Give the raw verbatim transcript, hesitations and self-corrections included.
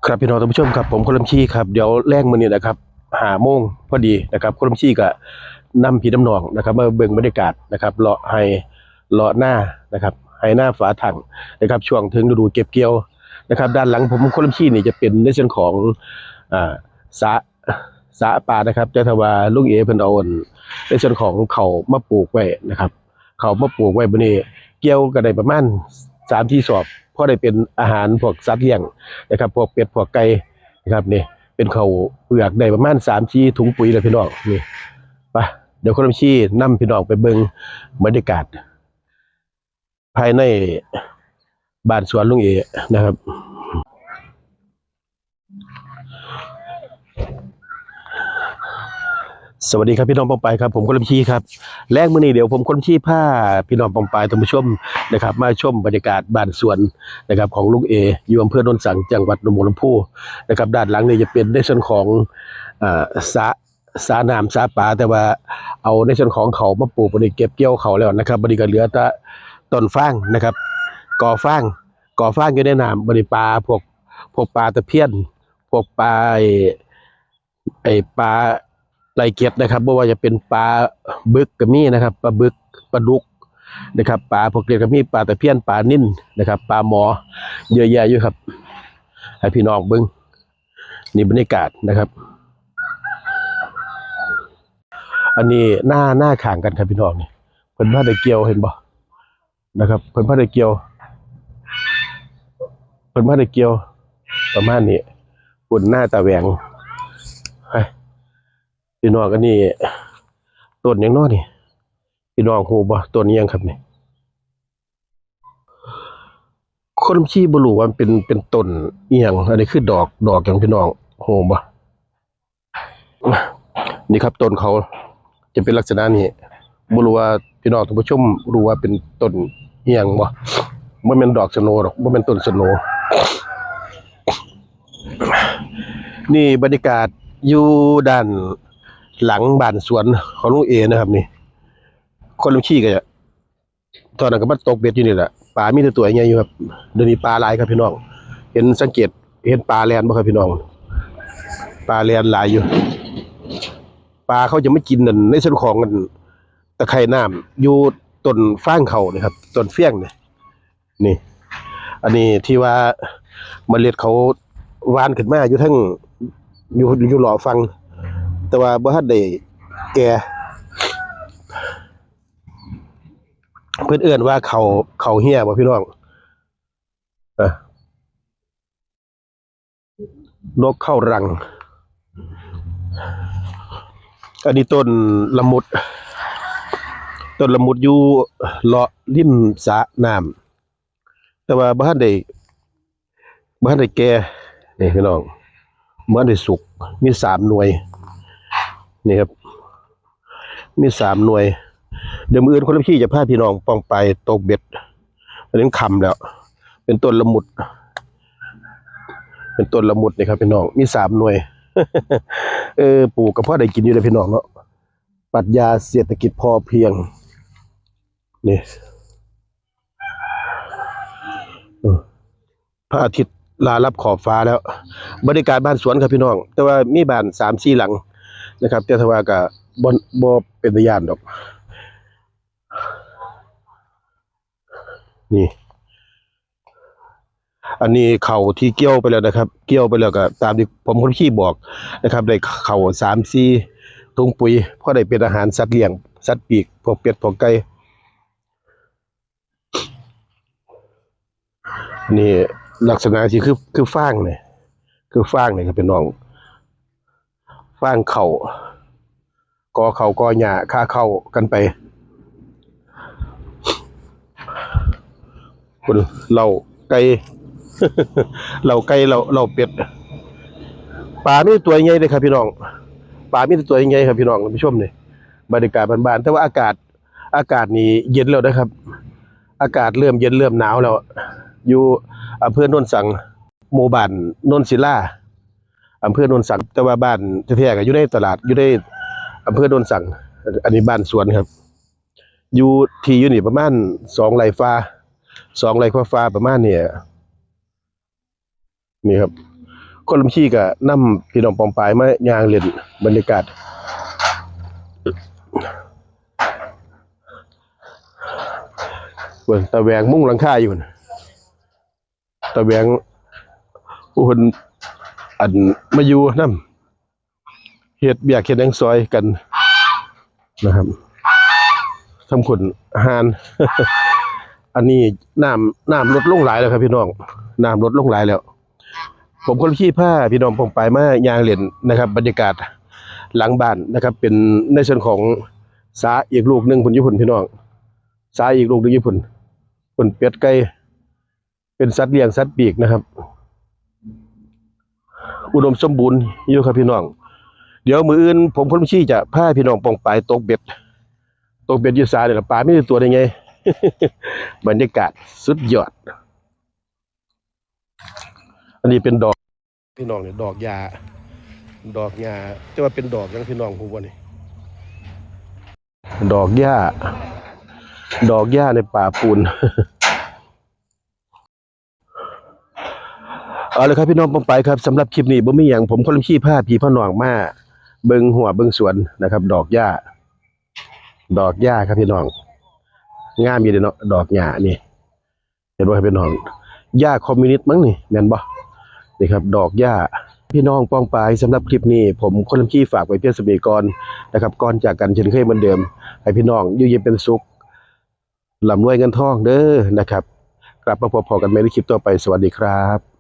ครับพี่น้องท่านผู้ชมครับ ผมคนลำชีครับ เดี๋ยวแลงมื้อนี้นะครับ ห้าโมงพอดีนะครับ คนลำชีก็นำพี่นำน้องนะครับ มาเบิ่งบรรยากาศนะครับ เลาะไฮ่เลาะนานะครับ ไฮ่นาฝาถังนะครับ ช่วงถึงฤดูเก็บเกี่ยวนะครับ ด้านหลังผมคนลำชีนี่จะเป็นในส่วนของ อ่า สระ สระปลานะครับ แต่ถ้าว่าลุงเอเพิ่นเอาอันในส่วนของข้าวมาปลูกไว้นะครับ ข้าวมาปลูกไว้บัดนี้ เกี่ยวก็ได้ประมาณสามสี่สอบ พอได้เป็นอาหารพวกสัตว์เลี้ยงนะครับ พวกเป็ดพวกไก่นะครับ นี่เป็นข้าวเปลือกได้ประมาณสามสี่ถุงปุ๋ยแล้วพี่น้อง นี่ ไป เดี๋ยวคนลำชีนำพี่น้องไปเบิ่งบรรยากาศ ภายในบ้านสวนลุงเอนะครับ สวัสดีครับพี่น้องปองปายครับ ผมคนลำชีครับ แลงมื้อนี้เดี๋ยวผมคนลำชีพาพี่น้องปองปายท่านผู้ชมนะครับ มาชมบรรยากาศบ้านสวนนะครับ ของลุงเอ อยู่อำเภอโนนสัง จังหวัดหนองบัวลำพูนะครับ ด้านหลังนี่จะเป็นในส่วนของ อ่า สระ สระน้ำสระปลา แต่ว่าเอาในส่วนของข้าวมาปลูก บัดนี้เก็บเกี่ยวข้าวแล้วนะครับ บัดนี้ก็เหลือแต่ต้นฟางนะครับ กอฟาง กอฟางอยู่ในน้ำ บัดนี้ปลาพวก พวกปลาตะเพียน พวกปลาไอ้ ไอ้ปลาไหลเก็ดนะครับ บ่ว่าจะเป็นปลาบึกก็มีนะครับ ปลาบึก ปลาดุกนะครับ ปลาพวกเก็ดก็มี ปลาตะเพียน ปลานิลนะครับ ปลาหมอ เยอะแยะอยู่ครับ ให้พี่น้องเบิ่ง นี่บรรยากาศนะครับ อันนี้นา นาข้างกันครับพี่น้อง นี่ เพิ่นบ่ทันได้เกี่ยว เห็นบ่นะครับ เพิ่นบ่ทันได้เกี่ยว เพิ่นบ่ทันได้เกี่ยว ประมาณนี้ พุ่นนาตาแหวง ไป พี่น้อง อันนี้ต้นหยังน้อนี่ พี่น้องฮู้บ่ ต้นอิหยังครับนี่ คนลำชีบ่รู้ว่ามันเป็น เป็นต้นอิหยัง อันนี้คือดอก ดอกหยังพี่น้องฮู้บ่ นี่ครับ ต้นเขาจะเป็นลักษณะนี้ บ่รู้ว่าพี่น้องท่านผู้ชมรู้ว่าเป็นต้นอิหยังบ่ บ่แม่นดอกสโนดอก บ่แม่นต้นสโน นี่บรรยากาศอยู่ด้านหลังบ้านสวนของลุงเอนะครับ นี่ คนลำชีก็ ตอนนั้นก็มาตกเบ็ดอยู่นี่แหละ ปลามีแต่ตัวใหญ่อยู่ครับ เดี๋ยวนี้ปลาหลายครับพี่น้อง เห็นสังเกต เห็นปลาแล่นบ่ครับพี่น้อง ปลาแล่นหลายอยู่ ปลาเขาจะมากินนั่นในส่วนของกัน ตะไคร่น้ำอยู่ต้นฟางเขานี่ครับ ต้นเฟี้ยงนี่ นี่ อันนี้ที่ว่าเมล็ดเขาหว่านขึ้นมาอยู่เทิง อยู่ อยู่เลาะฝั่ง แต่ว่าบ่ทันได้แก่ เพิ่นเอิ้นว่าเขา เขาเฮียบ่พี่น้อง อ่ะ นกเข้ารัง อันนี้ต้นละมุด ต้นละมุดอยู่เลาะริมสระน้ำ แต่ว่าบ่ทันได้ บ่ทันได้แก่ นี่พี่น้อง บ่ทันได้สุก มีสามหน่วย นี่ครับ มีสามหน่วย เดี๋ยวมื้ออื่นคนลำชีจะพาพี่น้องปองปายตกเบ็ด อันนี้ค่ำแล้ว เป็นต้นละมุด เป็นต้นละมุดนี่ครับพี่น้อง มีสามหน่วย เออ ปลูกก็พอได้กินอยู่เลยพี่น้องเนาะ ปรัชญาเศรษฐกิจพอเพียง นี่ อืม พระอาทิตย์ลาลับขอบฟ้าแล้ว บรรยากาศบ้านสวนครับพี่น้อง แต่ว่ามีบ้านสามสี่หลังนะครับ แต่ถ้าว่าก็บ่ บ่เป็นตาย้านดอก นี่ อันนี้เขาที่เกี่ยวไปแล้วนะครับ เกี่ยวไปแล้วก็ตามที่ผมคนลำชีบอกนะครับ ได้เขาสามสี่ถุงปุ๋ย พอได้เป็นอาหารสัตว์เลี้ยง สัตว์ปีก พวกเป็ด พวกไก่ นี่ลักษณะที่คือ คือฟางนี่ คือฟางนี่ครับพี่น้อง ฟางเขา กอเขา กอหญ้า คาเขากันไป คุณ เล้าไก่ เล้าไก่ เล้า เล้าเป็ด ปลามีตัวใหญ่เลยครับพี่น้อง ปลามีตัวใหญ่ครับพี่น้องท่านผู้ชม นี่ บรรยากาศบ้านๆ แต่ว่าอากาศ อากาศนี่เย็นแล้วนะครับ อากาศเริ่มเย็นเริ่มหนาวแล้ว อยู่อำเภอโนนสัง หมู่บ้านโนนศิลา อำเภอโนนสัง แต่ว่าบ้านแท้ๆก็อยู่ในตลาด อยู่ในอำเภอโนนสัง อันนี้บ้านสวนครับ อยู่ ที่อยู่นี่ประมาณสองไร่ฝ่า สองไร่กว่าฝ่าประมาณนี้ นี่ครับ คนลำชีก็นำพี่น้องปองปายมาย่างเล่นบรรยากาศ เบิ่งตะแหวงมุงหลังคาอยู่น่ะ ตะแหวงผู้เพิ่นอันมาอยู่นำ เฮ็ดเวียกเฮ็ดหยังซอยกันนะครับ ทำขนหาน อันนี้น้ำ น้ำลดลงหลายแล้วครับพี่น้อง น้ำลดลงหลายแล้ว ผมคนขี่พาพี่น้องปองปายมาย่างเล่นนะครับ บรรยากาศหลังบ้านนะครับ เป็นในส่วนของสาอีกลูกหนึ่งพุ่นอยู่พุ่นพี่น้อง สาอีกลูกหนึ่งอยู่พุ่น พุ่นเป็ดไก่ เป็นสัตว์เลี้ยงสัตว์ปีกนะครับ อุดมสมบูรณ์อยู่ครับพี่น้อง เดี๋ยวมื้ออื่นผมคนขี่จะพาพี่น้องปองปายตกเบ็ด ตกเบ็ดอยู่สาเนี่ยล่ะ ปลามีแต่ตัวใหญ่ๆ บรรยากาศสุดยอด อันนี้เป็นดอก พี่น้องเนี่ย ดอกหญ้า ดอกหญ้า แต่ว่าเป็นดอกหยังพี่น้องฮู้บ่นี่ ดอกหญ้า ดอกหญ้าในป่าปูน เอาละครับพี่น้องปองปายครับ สำหรับคลิปนี้บ่มีหยัง ผมคนลำชีพาพี่พาน้องมาเบิ่งฮั้วเบิ่งสวนนะครับ ดอกหญ้า ดอกหญ้าครับพี่น้อง งามอยู่เด้เนาะ ดอกหญ้านี่ เห็นบ่ครับพี่น้อง หญ้าคอมมิวนิสต์มั้งนี่ แม่นบ่ นี่ครับ ดอกหญ้า พี่น้องปองปาย สำหรับคลิปนี้ ผมคนลำชีฝากไว้เพียงส่ำนี้ก่อนนะครับ ก่อนจากกันเช่นเคยเหมือนเดิม ให้พี่น้องอยู่เย็นเป็นสุข ร่ำรวยเงินทองเด้อนะครับ กลับมาพบพ้อกันใหม่ในคลิปต่อไป สวัสดีครับ